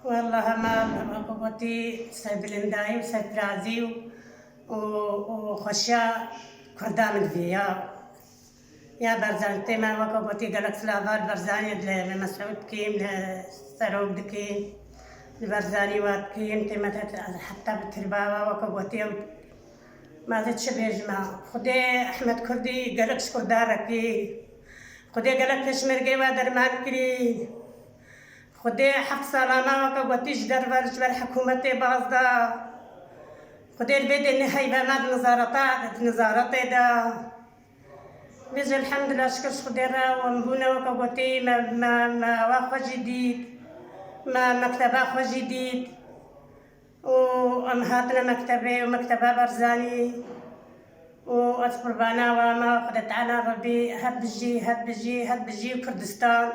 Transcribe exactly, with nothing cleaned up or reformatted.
Wallahî me weke gotî serbilindayî û serfirazî û, û, û xweşiya Kurda min diviya. Ya Berzanî tê me weke gotî gelek silava li Berzanî li Mesûd dikîm, li Serok dikîm, li Berzanî wa dikîm, tê me te-, heta bi tirba wa weke gotî ew ma ez ê çi bêjim a? Xwedê Ehmed Kurdî gelek ji Kurda re kî. Xwedê gelek pêşmergê wa derman kirî. Xwedê heft sala me weke gotî ji derve ji ber hikûmetê baz da. Xwedê li vê dê neheyve me di nizareta, di nizaretê de. Bêje elhamdulillah, şikir ji Xwedê re, em bûne weke gotî, me, me, me awa xwe jî dît, me mekteba xwe jî dît. Û em hatine mektebê û mekteba Berzanî. Û ez qurbana we me, Xwedê Teala Rebbî her bijî, her bijî, her bijî Kurdistan.